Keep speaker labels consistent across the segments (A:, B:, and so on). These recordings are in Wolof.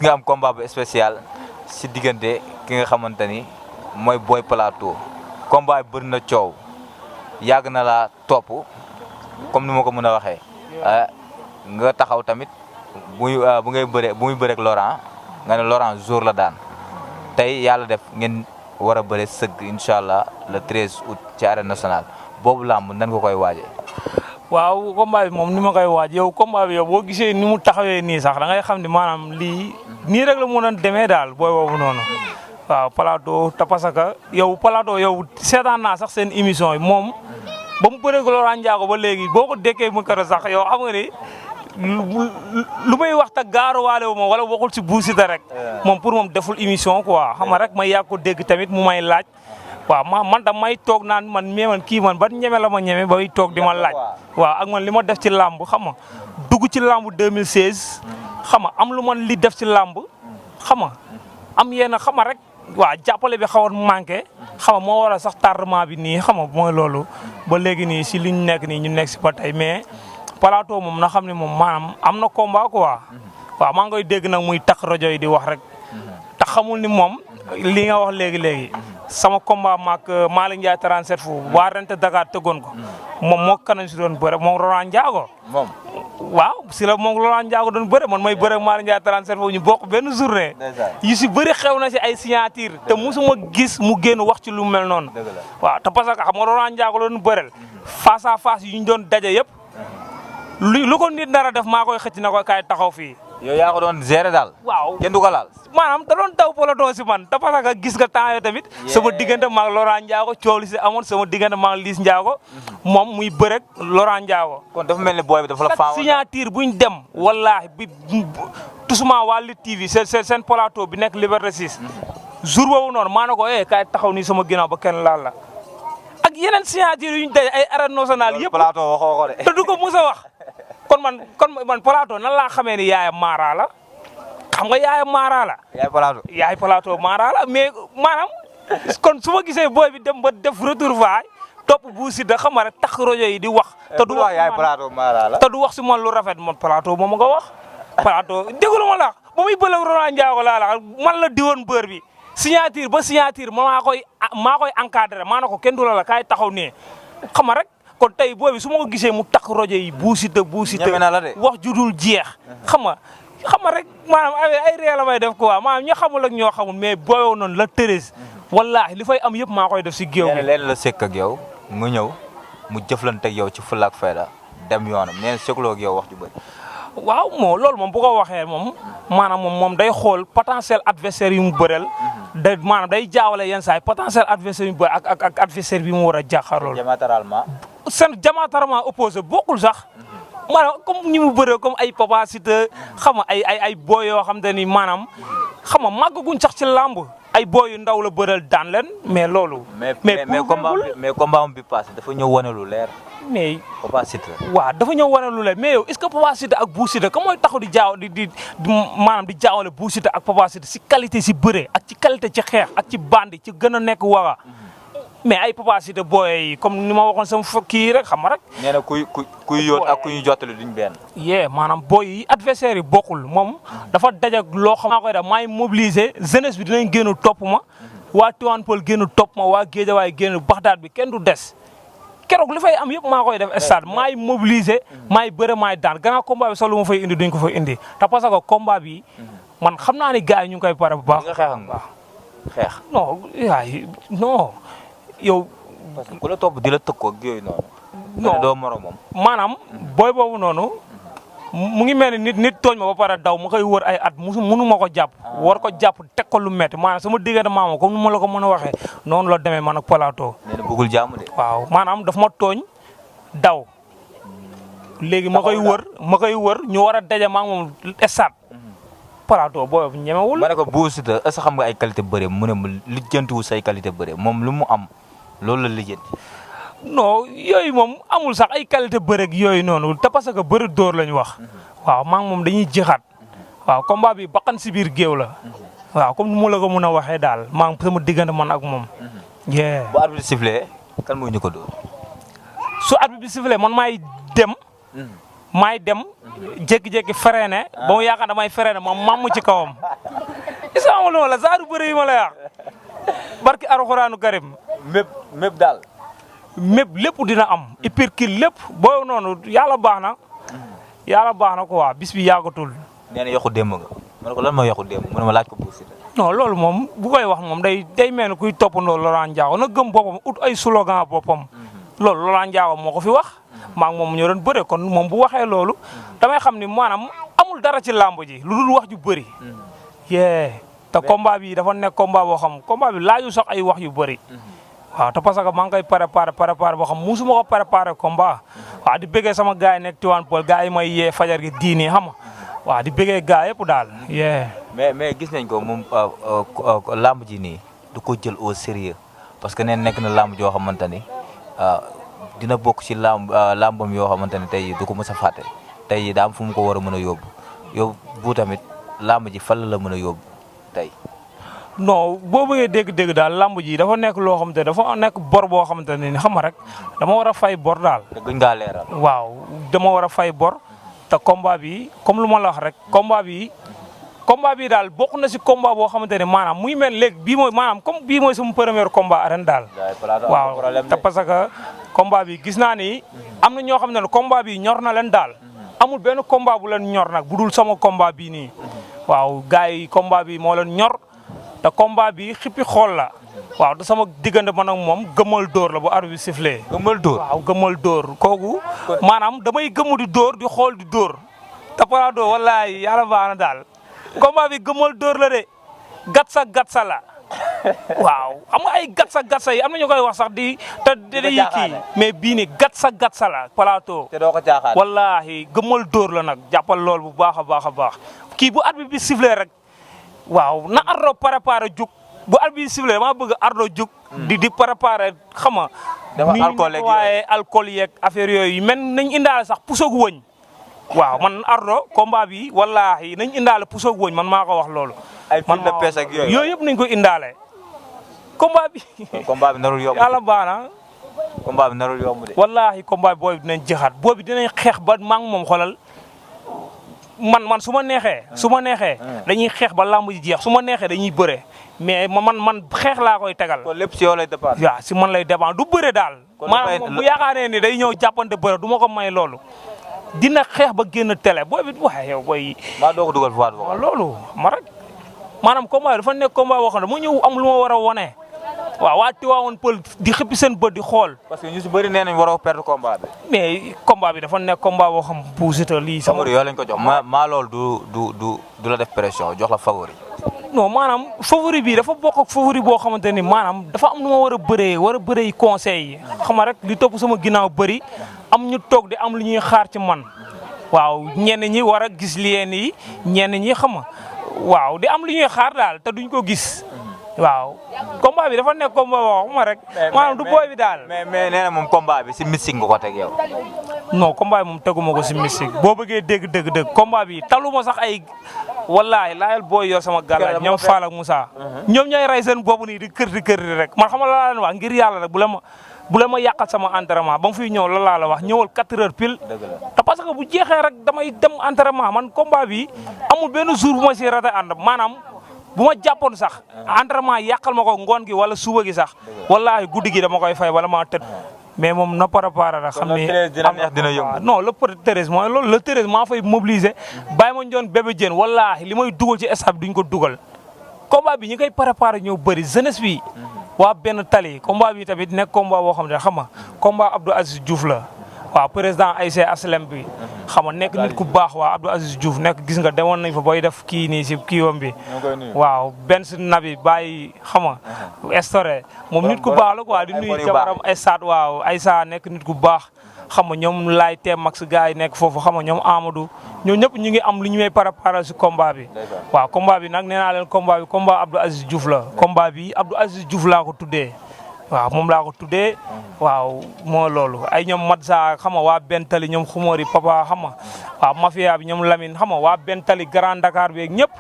A: nga am combat bu spécial si diggante ki nga xamante ni mooy Boy Plateau combat yi bëri na coow yàgg na la topp comme ni ma ko mën a waxee nga taxaw tamit bu muy bëreeg Laurent nga ne Laurent jour la daan tey yàlla def ngeen war a bëre sëgg incha allah le 13 août ci arène nationale boobu làmb nan nga koy waajee.
B: waaw combat bi moom ni ma koy waaj yow combat bi yow boo gisee ni mu taxawee nii sax da ngay xam ni maanaam lii nii rek la mën a demee daal booy boobu noonu waaw Plateau te parce que yow Plateau yow seetaan naa sax seen émission yi moom ba mu bëreeg Laurent Ndiago ba léegi boo ko dekkee mu kër sax yow xam nga ni lu may wax te gaaruwaale wu ma wala waxul si Bou Siteu rek moom pour moom deful émission quoi xam nga rek may yàgg ko dégg tamit mu may laaj. waaw man da may toog naan man kii man ba ñeme la ma ñeme bay toog di ma laaj waaw ak man li ma def ci làmb xam nga dugg ci làmb 2016 xam nga am lu man li def ci làmb xam nga am yenn xam nga rek waaw jàppale bi xawoon manqué xam nga moo waral sax tardement bi nii xam nga mooy loolu ba léegi nii si li ñu nekk nii ñu nekk si ba tey mais Plateau moom na xam ne moom maanaam am na combat quoi waaw maa ngi koy dégg nag muy tax rajo yi di wax rek te xamul ni moom li nga wax léegi sama combat maak Malick Ndiaye 37 fu waa Rente Dakar tëggoon ko moom moo kanam si doon bëre moom Laurent Ndiago
A: moom
B: waaw si la moom Laurent Ndiago doon bëre man may bëre Malick Ndiaye 37 fu ñu bokk benn journée yu si bëri xew na si ay signature te musuma gis mu génn wax ci lu mel noonu waaw te parce que xam nga Laurent Ndiago la doon bëreel face à face yu ñu doon daje yëpp lu ko nit dara def maa koy xëcc na koy kaay taxaw fii
A: yow yaa ko doon gérer daal.
B: waaw
A: kenn du ko laal.
B: maanaam da doon daw Plateau si man te parce que gis nga temps yoo tamit. sama diggante maag Laurent Ndiago coow li si amoon sama diggante maag Liss Ndiago. moom muy bërek Laurent Ndiago.
A: kon dafa mel ni booy bi dafa la faaw.
B: signature buñ dem wallaahi bi tusuma waa Lutte TV seen Plateau bi nekk Liberté 6. jour boobu noonu maa ne ko kaay taxaw nii sama ginnaaw ba kenn laal la. ak yeneen signature yu ñu daje ay arène nationale yëpp.
A: Plateau waxoo ko de.
B: te du ko mus a wax. kon man Plateau nan laa xamee ni yaayam Mara la xam nga yaayam Mara la. yaay Plateau Mara la mais maanaam kon su ma gisee booy bi dem ba def retour vaay topp Bou Siteu xam nga rek tax rajo yi di wax. te du wax
A: yaay Plateau Mara la.
B: te du wax si man lu rafet man Plateau moom nga wax. Plateau déglu ma la ba muy bële Laurent Ndiago laa la man la diwoon bër bi signature ba signature maa koy encadré maa ne ko kenn du la kaay taxaw nee xam nga rek. kon tey boobi su ma ko gisee mu takk rajo yi Bou Siteu wax judul jeex xam nga rek maanaam ay ree la may def quoi maanaam ña xamul ak ñoo xamul mais booyoo noonu la tërës wallaahi li fay am yëpp maa koy def si géew bi
A: leen la sekk ak yow nga ñëw mu jëflante ak yow ci fulla ak fayda dem yoonam nee na sekkuloo ak yow wax ju bëri
B: waaw moo loolu moom bu ko waxee moom maanaam moom day xool potentiel adversaire yu mu bëreel maanaam day jaawale yenn saa yi potentiel adversaire yu mu bëreel ak adversaire bi mu war a jàkkaarloo seen diamétralement opposé bokkul sax maanaam comme ñi mu bëree comme ay Papa Siteu xam nga ay booy yoo xam te ni maanaam xam nga màggaguñ sax ci làmb ay booy yu ndaw la bëreel daan leen mais loolu.
A: mais combat bi passé dafa ñëw wane lu leer.
B: mais
A: Papa Siteu.
B: waaw dafa ñëw wane lu leer mais yow est-ce que Papa Siteu ak Bou Siteu ka mooy taxaw di maanaam di jaawale Bou Siteu ak Papa Siteu si qualité si bëre ak ci qualité ci xeex ak ci bandi ci gën a nekk waga mais ay Papa Siteu booy yi comme ni ma waxoon sama kii rek xam nga rek.
A: nee na kuy yóot ak kuy jottali duñ benn.
B: maanaam booy yi adversaire yi bokkul moom dafa dajak loo xam maa koy def maay mobiliser jeunesse bi dinañ génn topp ma waa Tivaouane Peulh génn topp ma waa Guédiawaye génn Baxdaad bi kenn du des keroog li fay am yëpp maa koy def stade maay mobiliser maay bëre maay daan gannaaw combat bi sax lu ma fay indi duñ ko fay indi te parce que combat bi man xam naa ni gars yi ñu ngi koy pare bu baax.
A: xeex
B: non non. yow
A: parce que ku la topp di la tëkkoo ak yooyu noonu. non doo moromam.
B: maanaam booy boobu noonu mu ngi mel ni nit tooñ ma ba pare daw ma koy wër ay at munu ma ko jàpp. war ko jàpp teg ko lu métti maanaam sama diggante maama comme ni ma la ko mën a waxee noonu la demee man ak Plateau.
A: nee na bëggul jàmm de.
B: waaw maanaam daf ma tooñ daw. léegi ma koy wër ñu war a daje maa moom stade. Plateau boobu ñemewul.
A: ma ne ko Bou Siteu est-ce que xam nga ay qualité bëre mu ne ma lijjantiwul say qualité bëre moom lu mu am loolu la lijjanti.
B: non yooyu moom amul sax ay qualité bëre ak yooyu noonu te parce que bëri dóor la ñu wax. waaw maa ngi moom dañuy jixaat. waaw combat bi bakkan si biir géew la. waaw comme ni mu la ko mën a waxee daal maa ngi sama diggante man ak moom.
A: bu arbitre bi sifflé kan moo ñu ko dóor.
B: su arbitre bi sifflé man maay dem jékki-jékki freiné ba mu yaakaar damay freiné ma mamm ci kawam. isa amul la saaru bëre yi ma la yàq barki Alxuraanu Karim.
A: mépp daal.
B: mépp lépp dina am. uppercut lépp booy noonu yàlla baax na. yàlla baax na quoi bis bi yàggatul.
A: nee na yokku démb nga. ma ne ko lan mooy yokku démb mu ne ma laaj ko Bou Siteu.
B: non loolu moom bu koy wax moom day mel ni kuy toppandoo Laurent Ndiago na gëm boppam ut ay slogan boppam. loolu Laurent Ndiago moo ko fi wax. maa ngi moom ñoo doon bëre kon moom bu waxee loolu. damay xam ni maanaam amul dara ci làmb ji lu dul wax ju bëri. te combat bi dafa nekk combat boo xam combat bi laaju sax ay wax yu bëri. waaw te parce que maa ngi koy préparé boo xam musuma ko préparé combat. waaw di bëggee sama gars yi nekk Tivaouane Peulh gars yi may yee fajar gi diini xam nga waaw di bëggee gars yëpp daal.
A: mais gis nañ ko moom làmb ji nii du ko jël au sérieux parce que neen nekk na làmb joo xamante ni dina bokk ci làmbam yoo xamante ni tey du ko mës a fàtte tey daa am fu mu ko war a mën a yóbbu yow bu tamit làmb ji fan la mën a yóbbu tey.
B: non boo bëggee dégg-dégg daal làmb ji dafa nekk loo xamante ne dafa nekk bor boo xamante ne ni xam nga rek dama war a fay bor daal.
A: te gëj ngaa leeral.
B: waaw dama war a fay bor te combat bi comme lu ma la wax rek combat bi daal bokk na si combat boo xamante ne maanaam muy mel léegi bii mooy maanaam comme bii mooy sama premier combat arène daal. waaw te parce que combat bi gis naa ni am na ñoo xam ne combat bi ñor na leen daal. amul benn combat bu leen ñor nag bu dul sama combat bii nii. waaw gars yi combat bi moo leen ñor te combat bi xippi xool la. waaw te sama diggante man ak moom gëmmal dóor la bu arbitre bi sifflé.
A: gëmmal dóor
B: waaw gëmmal dóor kooku. maanaam damay gëmmu di dóor di xool di dóor. te Palado wallaahi yàlla baax na daal. combat bi gëmmal dóor la de gatsa la waaw xam nga ay gatsa yi am na ñu koy wax sax di te dañuy kii mais bii ni gatsa la plateau.
A: te doo ko caaxaan
B: wallaahi gëmmal dóor la nag jàppal lool bu baax a baax kii bu arbitre bi sifflé rek waaw na Ardo préparé jug bu arbitre bi sifflé dama bëgg Ardo jug. di préparé xam nga.
A: dafa
B: waaye alcool yeeg affaire yooyu men nañ indaale sax pusoog wëñ. waaw man Ardo combat bi wallaahi nañ indaale pusoog wëñ man maa ko wax loolu.
A: ay fil de pêche ak
B: yooyu yëpp nañ ko indaale. combat bi.
A: combat bi narul yomb.
B: yàlla baax na.
A: combat bi narul yomb de.
B: wallaahi combat bi booy bi dinañ jëxaat booy bi dinañ xeex ba maa ngi moom xoolal man su ma neexee. dañuy xeex ba làmb ji jeex su ma neexee dañuy bëre mais man xeex laa koy tegal.
A: kon lépp si yow lay dépendre.
B: waaw si man lay dépendre du bëre daal. maanaam moom bu yaakaaree ni day ñëw jàppante bëre du ma ko may loolu. dina xeex ba génn télé booy bi waxee yow booy.
A: maa doo ko dugal fu waat
B: loolu ma rek maanaam combat dafa nekk combat boo xam ne mu ñëw am lu ma war a wone waaw waa Tivaouane Peulh di xëppi seen bët di xool.
A: parce que ñu si bëri nee nañ waroo perdre combat bi.
B: mais combat bi dafa nekk combat boo xam Bou Siteu lii.
A: favori yoo lañ ko jox maa loolu du la def pression jox la favori.
B: non maanaam favori bi dafa bokk ak favori boo xamante ni maanaam dafa am lu ma war a bëree conseil yi. xam nga rek li topp sama ginnaaw bëri am ñu toog di am lu ñuy xaar ci man waaw ñenn ñi war a gis leen yi ñenn ñi xam nga waaw di am lu ñuy xaar daal te duñ ko gis. waaw combat bi dafa nekk combat boo xam rek. maanaam du booy bi daal.
A: mais nee na moom combat bi si mystique nga ko teg yow.
B: non combat bi moom teguma ko si mystique boo bëggee dégg combat bi taluma sax ay wallaahi laayal booy yor sama gàllaaj ñoom Fall ak Moussa. ñoom ñooy rey seen bopp nii di kër rek man xam nga la laa leen wax ngir yàlla rek bu la ma yàqal sama entraînement ba nga fiy ñëw la laa la wax ñëwal 4 heures pile. te parce que bu jeexee rek damay dem entraînement man combat bi amul benn jour bu ma si raté ànd maanaam. bu ma jàppoon sax entraînement yàqal ma ko ngoon gi wala suba gi sax wallaahi guddi gi dama koy fay wala maa tëdd mais moom na préparé rek xam ni
A: dina yëngu
B: non le treize mooy loolu le treize maa fay mobiliser bàyyi ma njoon bébé jën wallaahi li may dugal ci stade bi duñ ko dugal combat bi ñi koy préparé ñëw bëri jeunesse bi waa benn tali combat bi tamit nekk combat boo xam ne xam nga combat Abdou Aziz Diouf la waaw président ASC Aslem bi xam nga nekk nit ku baax waaw Abdou Aziz Diouf nekk gis nga demoon nañ fa booy def kii nii si kiiwam bi waaw benn si nabi bàyyi xam nga estoré moom nit ku baax la quoi di nuyu jabaram Aysat waaw Aysa nekk nit ku baax xam nga ñoom laay teem max gars yi nekk foofu xam nga ñoom Amadou ñoom ñëpp ñu ngi am lu ñu may préparé si combat bi waaw combat bi nag nee naa leen combat bi combat Abdou Aziz Diouf la combat bi Abdou Aziz Diouf laa ko tuddee waaw moom laa ko tuddee waaw moo loolu ay ñoom Matza xam nga waa Bentali ñoom Xumori papa xam nga waaw mafia bi ñoom Lamine xam nga waa Bentali Grand Dakar beeg ñëpp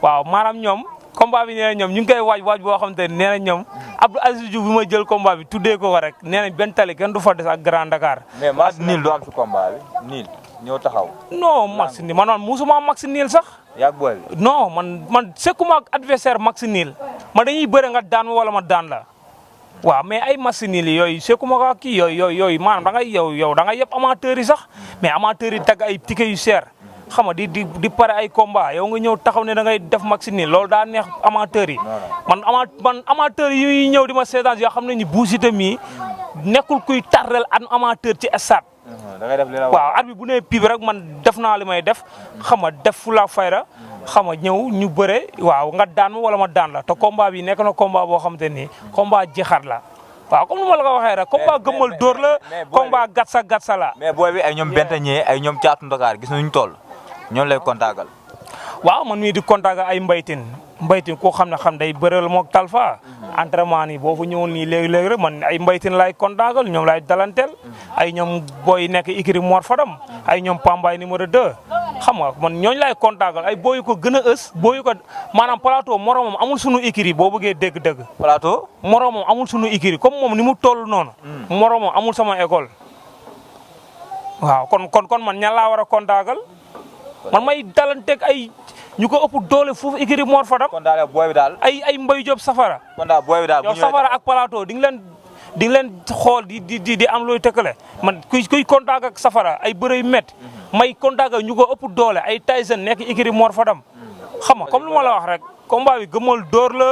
B: waaw maanaam ñoom combat bi nee na ñoom ñu ngi koy waaj boo xamante ne nee na ñoom Abdou Aziz Diouf bi ma jël combat bi tuddee ko rek nee nañ Bentali kenn du fa des ak Grand Dakar.
A: mais match nul du am ci combat bi nul ñëw taxaw.
B: non match nul man musuma match nul sax.
A: yaa booy bi.
B: non man sekkuma ak adversaire match nul man dañuy bëre nga daan wala ma daan la. waaw mais ay match nul yooyu sekkuma ko kii yooyu maanaam da ngay yow da ngay yëpp amateurs yi sax mais amateurs yi tag ay ticket yu cher. xam nga di pare ay combat yow nga ñëw taxaw ne da ngay def match nul loolu daa neex amateurs yi man amateurs yi ñëw di ma seetaan yoo xam ne ni Bou Siteu mii nekkul kuy tardel an amateur ci stade
A: da ngay def li la
B: waaw at bi bu nee pib rek man def naa li may def xam nga def fu la fayra xam nga ñëw ñu bëre waaw nga daan ma wala ma daan la te combat bi nekk na combat boo xam te ni combat jixaat la waaw comme ni ma la ko waxee rek combat gëmmal dóor la combat gatsa la
A: mais booy bi ay ñoom Bentañe ay ñoom Caatu Ndakaar gis nañu toll ñoom lay kontaagal.
B: waaw man mii di kontaagal ay mbaytin koo xam ne day bëral moog Talfa entraînement nii boo fa ñëwoon nii léegi rek man ay mbaytin laay kontaagal ñoom laay dalanteel ay ñoom booy nekk ikiri Mor Fadam ay ñoom Pambaay numéro 2 xam nga man ñooñu laay kontaagal ay booy yu ko gën a ës booy yu ko maanaam plateau moromam amul sunu ikiri boo bëggee dégg-dégg.
A: plateau
B: moromam amul sunu ikiri comme moom ni mu toll noonu. moromam amul sama école. waaw kon man ñan laa war a kontaagal man may dalanteeg ay ñu ko ëpp doole foofu ikiri Mor Fadam.
A: kon daal booy bi daal.
B: ay Mbaye Diop Safara.
A: kon daal booy bi daal
B: yow Safara ak plateau di nga leen xool di am looy tëkkale man kuy contact ak Safara ay bëre yu métti may contact ak ñu ko ëpp doole ay Tyson nekk ikiri Mor Fadam xam nga comme lu ma la wax rek combat bi gëmal dóor la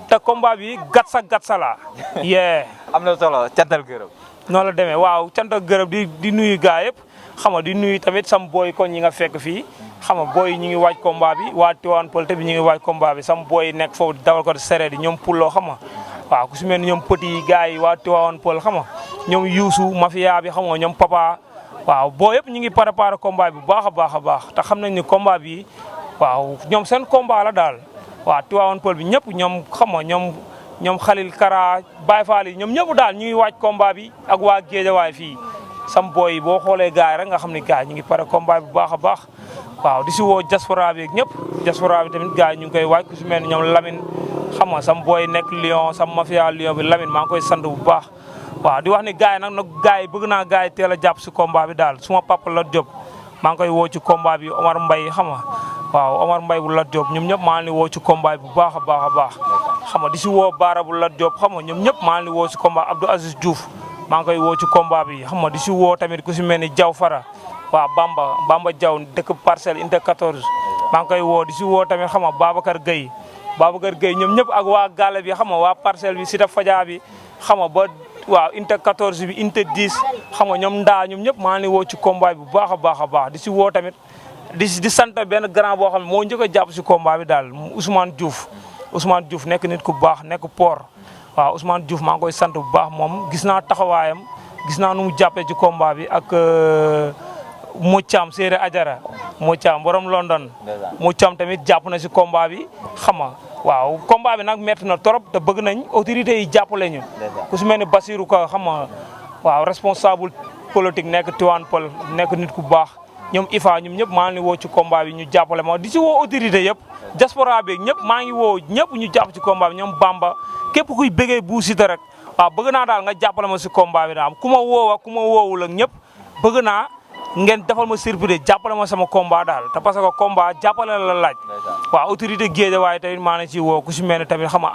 B: te combat bi gatsa la yee.
A: am na solo cantal gërëm.
B: noonu la demee waaw cantal gërëm di nuyu gaa yëpp xam nga di nuyu tamit sam booy ko ñi nga fekk fii xam nga booy ñu ngi waaj combat bi waa Tivaouane Peulh bi ñu ngi waaj combat bi sam booy nekk foofu dawal ko sereet yi ñoom Pullo xam nga waaw ku si mel ni ñoom petit yi gars yi waa Tivaouane Peulh xam nga ñoom Youssou mafia bi xam nga ñoom papa waaw boo yëpp ñu ngi préparé combat bi bu baax a baax te xam nañ ni combat bi waaw ñoom seen combat la daal waaw Tivaouane Peulh bi ñëpp ñoom xam nga ñoom Khalil Kara Baye Fall yi ñoom ñëpp daal ñu ngi waaj combat bi ak waa Guédiawaye fii sam booy yi boo xoolee gars yi rek nga xam ne gars yi ñu ngi pare combat bi bu baax a baax waaw di si woo diaspora bi ak ñëpp diaspora bi tamit gars yi ñu ngi koy waaj ku si mel ni ñoom Lamine xam nga sam booy nekk Lyon sam mafia Lyon bi Lamine maa ngi koy sant bu baax waaw di wax ni gars yi nag gars yi bëgg naa gars yi teel a jàpp si combat bi daal suma papa Lat Diop maa ngi koy woo ci combat bi Omar Mbaye xam nga waaw Omar Mbaye bu Lat Diop ñoom ñëpp maa ngi woo ci combat bi bu baax a baax xam nga di si woo Baara bu Lat Diop xam nga ñoom ñëpp maa ngi woo si combat Abdou Aziz Diouf maa ngi koy woo ci combat bi xam nga di si woo tamit ku si mel ni Diaw Fara waaw Bamba Diaw dëkk Parcelles unité 14 maa ngi koy woo di si woo tamit xam nga Babacar Gueye ñoom ñëpp ak waa Gale bi xam nga waa Parcelles bi Cité Fadia bi xam nga ba waaw unité 14 bi unité 10 xam nga ñoom ndaa ñoom ñëpp maa ngi woo ci combat bi bu baax a baax di si woo tamit di sant benn grand boo xam ne moo njëkk a jàpp si combat bi daal Ousmane Diouf nekk nit ku baax nekk port waaw Ousmane Diouf maa ngi koy sant bu baax moom gis naa taxawaayam gis naa nu mu jàppee ci combat bi ak Moutiam Séré Adjara Moutiam borom London Moutiam tamit jàpp na si combat bi xam nga waaw combat bi nag métti na trop te bëgg nañ autorités yi jàppale ñu ku si mel ni Basirou Ka xam nga waaw responsable politique nekk Tivaouane Peulh nekk nit ku baax ñoom IFA ñoom ñëpp maa ngi woo ci combat bi ñu jàppale ma di si woo autorité yëpp diaspora bi ñëpp maa ngi woo ñëpp ñu jàpp ci combat bi ñoom Bamba képp kuy bëggee Bou Siteu rek waaw bëgg naa daal nga jàppale ma si combat bi daal ku ma woo ak ku ma woowul ak ñëpp bëgg naa ngeen defal ma surprise jàppale ma sama combat daal te parce que combat jàppale la laaj waaw autorité Guédiawaye tamit maa ngi ci woo ku si mel ne tamit xam nga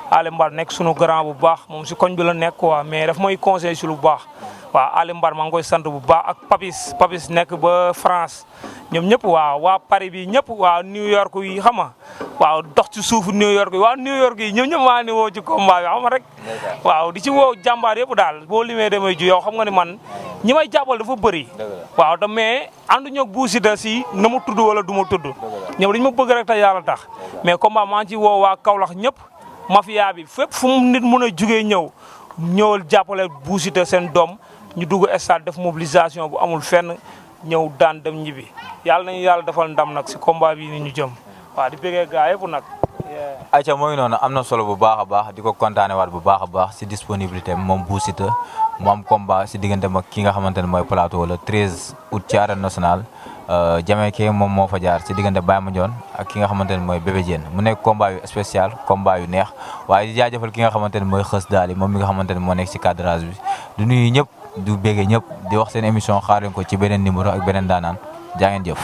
B: Ali Mbat nekk sunu grand bu baax moom si koñ bi la nekk quoi mais daf may conseil si lu baax waaw Ali Mbat maa ngi koy sant bu baax ak Papis nekk ba France ñoom ñëpp waaw waa Paris bi ñëpp waa New York yi xam nga waaw dox ci suufu New York yi waa New York yi ñoom ñëpp maa ngi woo ci combat bi xam nga rek waaw di ci woo jàmbaar yëpp daal boo limee damay ju yow xam nga ni man ñi may jàppal dafa bëri waaw da mais àndu ñoog Bou Siteu si na ma tudd wala du ma tudd ñoom dañu ma bëgg rek te yàlla tax mais combat maa ngi ci woo waa Kaolack ñëpp mafia bi fépp fu mu nit mën a jugee ñëwal jàppale Bou Siteu seen doom ñu dugg stade def mobilisation bu amul fenn ñëw daan dem ñibbi yàlla nañu yàlla defal ndam nag si combat bi ni ñu jëm waaw di bëggee gaa yëpp nag
A: ayca mooy noonu am na solo bu baax a baax di ko kontaane waat bu baax a baax si disponibilité moom Bou Siteu mu am combat si diggante mag ki nga xamante ne mooy plateau le 13 août ci arène nationale Jamaïcain moom moo fa jaar si diggante Baye Mandione ak ki nga xamante ne mooy Bébé Diène mu nekk combat yu spécial combat yu neex waaye di jaajëfal ki nga xamante ne mooy Xës Daali moom mi nga xamante ne moo nekk si cadrage bi du nuyu ñëpp du béggee ñëpp di wax seen émission xaar leen ko ci beneen numéro ak beneen daanaan jaa ngeen jëf